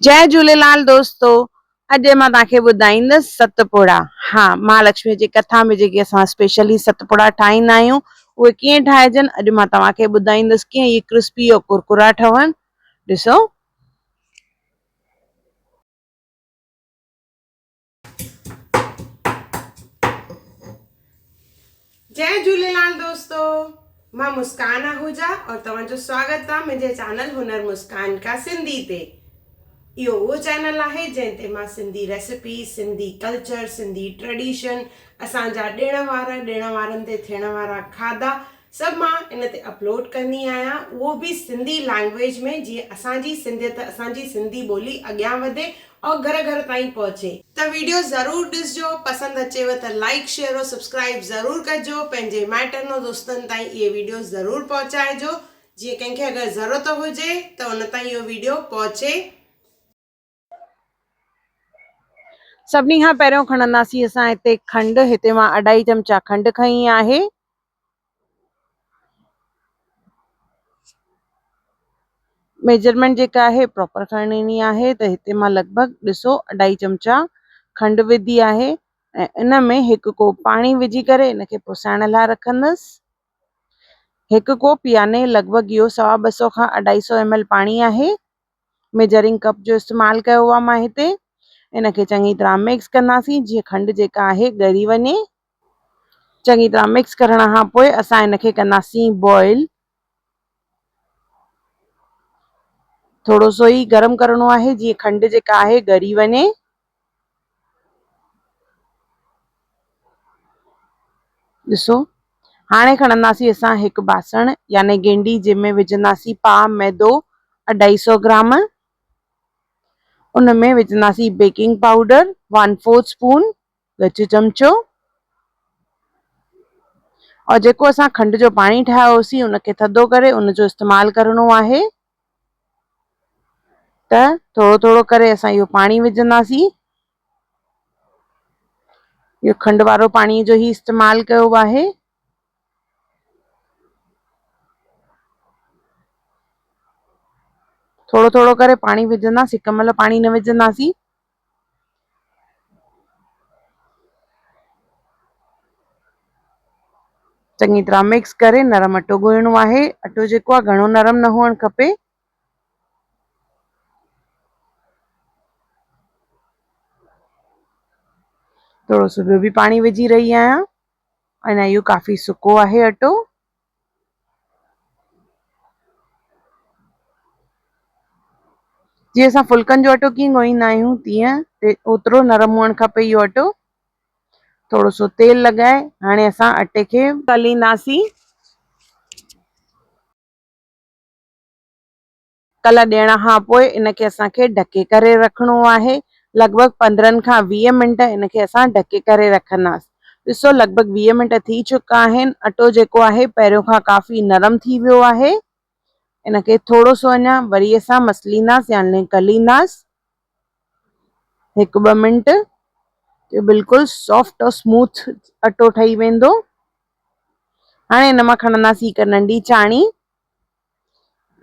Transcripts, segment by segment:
جئي جهوليلال دوستو اڄ مان توهان کي ٻڌائيندس ستپڙا ها مهالڪشمي جي ڪٿا ۾ جيڪي اسان اسپيشلي ستپڙا ٺاهيندا آهيون اهي ڪيئن ٺاهجن اڄ مان توهان کي ٻڌائيندس ڪيئن اهي ڪرسپي اور ڪرڪرا ٺهن ڏسو. جئي جهوليلال دوستو مان مسڪان آهوجا اور توهان جو سواگت آ منهنجي چينل هنر مسڪان ڪا سنڌي تي. اهو اهو چينل آهي جنهن تي مان Sindhi recipe, Sindhi culture, Sindhi tradition, اسان جا ڏڻ وار، ڏڻ وارن تي ٿيڻ وارا کاڌا سڀ مان ان تي اپلوڊ ڪندي آهيان اهو به سنڌي لينگويج ۾ جيئن اسان جي سنڌيت اسان جي سنڌي ٻولي اڳيان وڌي اور گهر گهر تائين پهچي. ته ويڊيو ضرور ڏسجو پسند اچيو ته لائيڪ شيئر اور سبسڪرائيب ضرور ڪجو پنهنجي مائٽن اور دوستن تائين اهي ويڊيو ضرور پهچائجو جيئن ڪنهن کي اگر ضرورت هجي ته ان تائين اهو ويڊيو پهچي. سڀني کان پهريون کڻنداسين اسان هتي کنڊ هتي مان اڍائي چمچا کنڊ کنئي آهي. ميجرمينٽ جيڪا آهي پراپر کڻڻي آهي ته هتي مان لڳ ڀڳ ڏسو اڍائي چمچا کنڊ وڌي آهي ۽ ان ۾ هڪ ڪوپ پاڻي وجهي ڪري ان کي پسائڻ لاء رکندس. هڪ ڪوپ يعني لڳ ڀڳ اهو سوا ٻه سو کان اڍائي سو ايم ايل پاڻي آهي. ميجرنگ ڪپ جو استعمال ڪيو آهي مان هتي. ان کي چڱي طرح مڪس ڪنداسين جيئن کنڊ جيڪا آهي ڳري وڃي. چڱي طرح مڪس ڪرڻ کان پوء اسان ان کي ڪنداسين بوائل. ٿورو سو ئي گرم ڪرڻو آهي جيئن کنڊ جيڪا آهي ڳري وڃي. ڏسو هاڻي کڻنداسين اسان هڪ باسڻ يعني گينڊي جنهن ۾ وجهنداسين پاء ميدو اڍائي سو گرام ان ۾ وجهنداسين baking powder one fourth spoon ڳچ چمچو اور جيڪو اسان کنڊ جو پاڻي ٺاهيو هوسين ان کي ٿڌو ڪري ان جو استعمال ڪرڻو آهي ته ٿورو ٿورو ڪري اسان اهو پاڻي وجهنداسين اهو کنڊ وارو پاڻي جو هي استعمال ڪيو آهي ٿورو ٿورو ڪري پاڻي وجهنداسين هڪ مهل پاڻي نه وجهنداسين چڱي طرح مڪس ڪري نرم اٽو ڳوهڻو آهي. اٽو جيڪو آهي گهڻو نرم نه هئڻ کپي. ٿورو سو ٻيو به پاڻي وجهي رهي آهيان. اڃا اهو ڪافي سڪو آهي اٽو. جيئن اسان ڦلڪن جو اٽو ڪيئن ڳوهيندا آهيون تيئن اوترو نرم هئڻ کپي اهو اٽو. ٿورو سو تيل لڳائي هاڻي اسان اٽي کي تلينداسين. ڪل ڏيڻ کان پوء ان کي اسان کي ڍڪي ڪري رکڻو آهي. لڳ ڀڳ 15 کان 20 منٽ ان کي اسان ڍڪي ڪري رکنداس. ڏسو لڳ ڀڳ 20 منٽ ٿي چڪا آهن. اٽو جيڪو آهي پهريون کان ڪافي نرم ٿي ويو آهي. ان کي ٿورو سو اڃا وري اسان مسلينداس يعني ڪلينداس هڪ ٻه منٽ ته بلڪل سافٽ اور اسموٿ اٽو ٺهي ويندو. هاڻي ان مان کڻنداسين هڪ ننڍي چاڻي.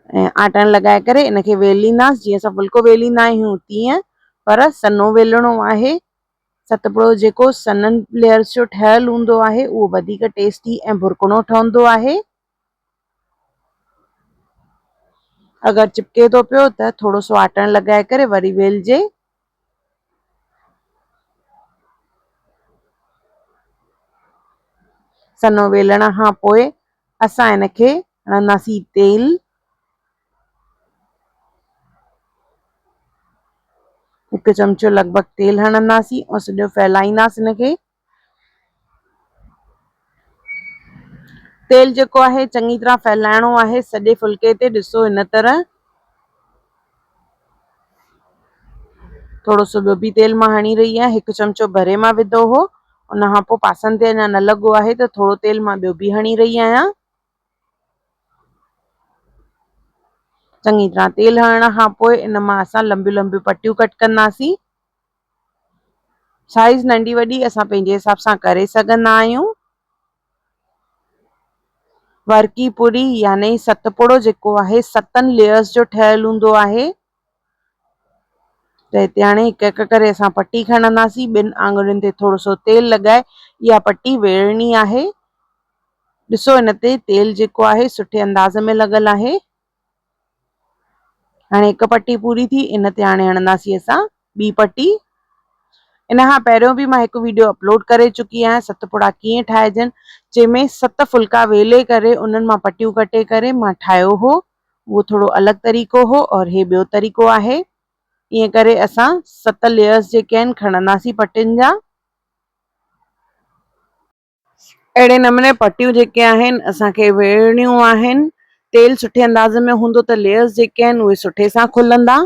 ۽ آٽڻ لڳائي ڪري ان کي ويلينداس جيئن اسان ڦلڪو ويليندا آهيون تيئن پر سنهو ويلڻو آهي. ستپڙو جيڪو سنهن ليئرس جو ٺهيل هوندو آهي اهو وڌيڪ ٽيسٽي ۽ ڀرڪڻو ٺهندو آهي. اگر چپڪي ٿو پيو ته ٿورو سو آٽڻ لڳائي ڪري وري ويلجي. سنهو ويلڻ کان پوء اسان ان کي هڻنداسين تيل. هڪ چمچو لڳ ڀڳ تيل هڻنداسين ۽ سڄو ڦهلائينداسين ان کي. تيل جيڪو آهي چڱي طرح ڦهلائڻو آهي سڄي ڦلڪي تي ڏسو هن طرح. ٿورو سو ٻيو به تيل مان هڻي رهي آهيان هڪ چمچو ڀري مان وڌو هو ان کان پوء پاسن تي اڃا نه لڳو آهي ته ٿورو تيل مان ٻيو به هڻي رهي آهيان. چڱي طرح تيل هڻڻ کان پوء ان مان اسان لنبيون لنبيون پٽيون ڪٽ ڪنداسين. سائيز ننڍي وڏي اسان پنهنجي حساب سان ڪري سگهندا آهيون. ورقي پوري يعني ستپڙو جيڪو آهي ستن ليئرز جو ٺهيل هوندو آهي. ته هتي هاڻي هڪ هڪ ڪري اسان پٽي کڻنداسين، ٻن آڱرين تي ٿورو سو تيل لڳائي اها پٽي ويڙهڻي آهي. ڏسو هن تي تيل جيڪو آهي سٺي انداز ۾ لڳل آهي. هاڻي هڪ پٽي پوري ٿي، ان تي هاڻي هڻنداسين اسان ٻي پٽي. ان کان پهريون به مان هڪ ويڊيو اپلوڊ ڪري چڪي آهيان ست پڙا ڪيئن ٺاهجن، جنهن ۾ ست ڦلڪا ويلي ڪري انهن مان پٽيون ڪٽي ڪري مان ٺاهيو هو. اهو ٿورو الڳ طريقو هو اور هي ٻيو طريقو آهي. ائين ڪري اسان ست ليئرز جيڪي آهن کڻنداسين پٽين جا. اهڙي نموني پٽيون جيڪي آهن اسان کي ويڙهڻيون آهن. تيل سٺي انداز ۾ هوندو ته ليئرز جيڪي آهن اهي سٺي سان کلندا.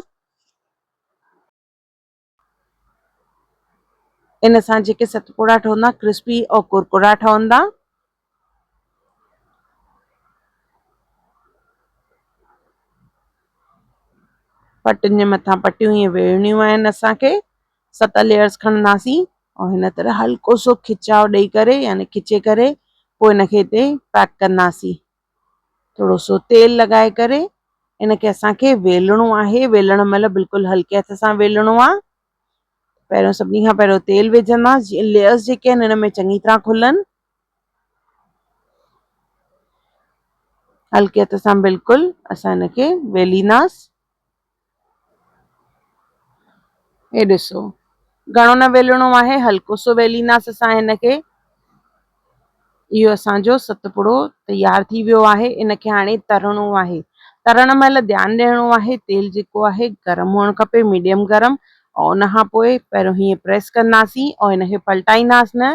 ان سان جيڪي ستپوڙا ٺهندا ڪرسپي اور ڪرڪرا ٺهندا. پٽين جي مٿان پٽيون ائين ويڙهڻيون آهن اسان کي. ست ليئرز کڻنداسين ۽ هن طرح هلڪو سو کچاء ڏئي ڪري يعني کچي ڪري پوء هن کي هتي پيڪ ڪنداسين. ٿورو سو تيل لڳائي ڪري ان کي اسان کي ويلڻو آهي. ويلڻ مهل بلڪل هلڪي هٿ سان ويلڻو آهي. پهريون سڀني کان پهريون تيل وجهنداسين جيئن ليئرز جيڪي آهن هن ۾ چڱي طرح کلن. هلڪي هٿ سان بلڪل اسان هن کي ويلينداس. هي ڏسو گهڻو نه ويلڻو آهي، هلڪو سو ويلينداس اسان هن کي. اهو اسان جو ستپڙو تيار ٿي ويو آهي. ان کي هاڻي ترڻو آهي. ترڻ مهل ڌيان ڏيڻو آهي تيل جيڪو آهي گرم هئڻ کپي، ميڊيم گرم. ۽ ان کان پوء پهريون هيئن پريس ڪنداسين ۽ هن کي پلٽائينداس نه.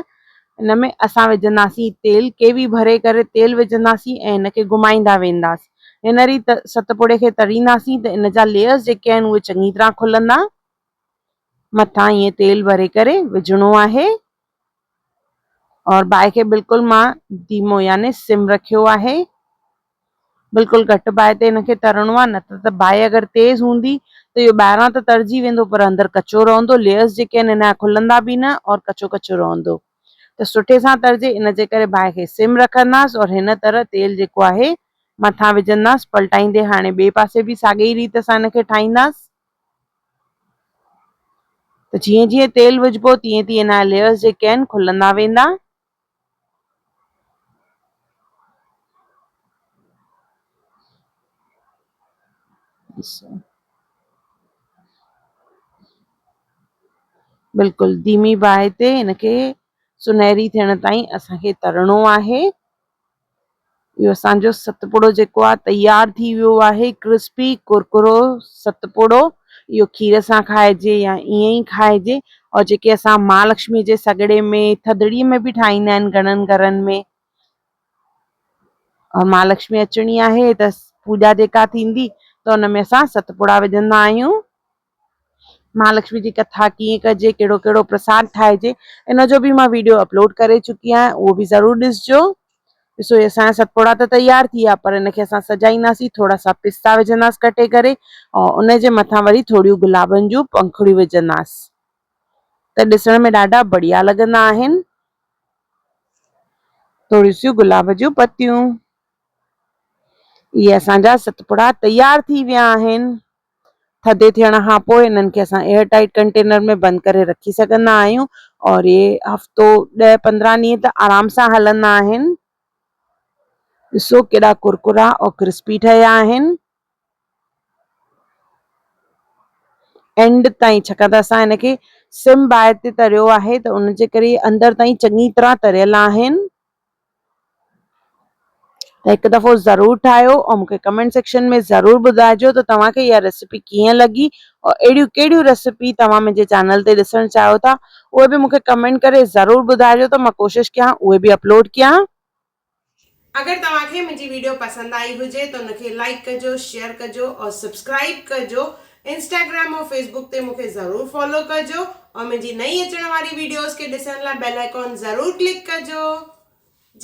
ان ۾ اسان وجهنداسين تيل، ڪيوي ڀري ڪري تيل وجهنداسين ۽ هن کي گهمائيندا وينداس. هن ريت ستپڙي کي ترينداسين ته ان جا ليئرز جيڪي آهن اهي چڱي طرح کلندا. مٿان ائين تيل ڀري ڪري وجهڻو آهي اور باهه کي بلڪل مان ڌيمو يعني سم رکيو آهي. بلڪل گهٽ باهه تي هن کي ترڻو آهي نه ته باهه اگر تيز هوندي ته اهو ٻاهران ته ترجي ويندو پر اندر ڪچو رهندو، ليئرز جيڪي آهن هن جا کلندا به نه اور ڪچو ڪچو رهندو. ته سٺي سان ترجي ان جي ڪري باهه کي سم رکنداس اور هن طرح تيل جيڪو آهي مٿان وجهنداس پلٽائيندي هاڻي ٻئي پاسي به ساڳي ئي ريت سان هن کي ٺاهينداس ته جيئن جيئن تيل وجهبو تيئن تيئن هن جا ليئرز جيڪي آهن کلندا ويندا. بلڪل ڌيمي باهه تي هن کي سنهري ٿيڻ تائين اسان کي ترڻو آهي. اهو اسان جو ستپڙو جيڪو آهي تيار ٿي ويو آهي، ڪرسپي ڪرڪرو ستپڙو. اهو کير سان کائجي يا ائين ئي کائجي. اور جيڪي اسان مهالڪشمي جي سڳڙي ۾ ٿڌڙي ۾ به ٺاهيندا آهن گهڻن گهرن ۾. اور مهالڪشمي اچڻي آهي ته پوڄا جيڪا ٿيندي ته ان ۾ اسان ستپڙا وجهندا آهيون. مهالڪشمي جي ڪٿا ڪيئن ڪجي، ڪهڙو ڪهڙو پرساد ٺاهجي، ان جو به مان ويڊيو اپلوڊ ڪري چڪي آهيان، اهو به ضرور ڏسجو. ڏسو هي اسان جا ستپڙا ته تيار ٿي ويا پر ان کي اسان سجائينداسين، ٿورا سا پستا وجهنداس ڪٽي ڪري ۽ ان جي مٿان وري ٿوريون گلابن جون پنکڙيون وجهنداس ته ڏسڻ ۾ ڏاڍا بڙيا لڳندا آهن. ٿوريون سيون گلاب جون پتيون. اهي اسان جا ستپڙا تيار ٿي ويا آهن. ٿڌي ٿيڻ کان پوء انهن کي اسان ايئر ٽائيٽ ڪنٽينر ۾ بند ڪري رکي سگهندا آهيون اور اهي هفتو ڏهه پندرهن ڏينهن ته آرام سان هلندا آهن. ڏسو ڪيڏا ڪرڪرا اور ڪرسپي ٺهيا آهن. اينڊ تائين ڇاڪاڻ ته اسان هن کي سم باهه تي تريو آهي ته ان جي ڪري اندر تائين چڱي طرح تريل آهن. ته هڪ دفعو ضرور ٺاهيو ۽ مونکي ڪمينٽ سيڪشن ۾ ضرور ٻڌائجو ته توهان کي اها ريسيپي ڪيئن لڳي ۽ اهڙيون ڪهڙيون ريسيپي توهان منهنجي چينل تي ڏسڻ چاهيو ٿا اهي به مونکي ڪمينٽ ڪري ضرور ٻڌائجو ته مان ڪوشش ڪيان اهي به اپلوڊ ڪيان. اگر توهان کي منهنجي ويڊيو پسند آئي هجي ته ان کي لائيڪ ڪجو، شيئر ڪجو اور سبسڪرائيب ڪجو. انسٽاگرام اور فيسبوڪ تي مونکي ضرور فالو ڪجو اور منهنجي نئين اچڻ واري ويڊيوز کي ڏسڻ لاء بيل آئيڪان ضرور ڪلڪ ڪجو.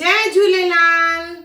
جئي جهوليلال.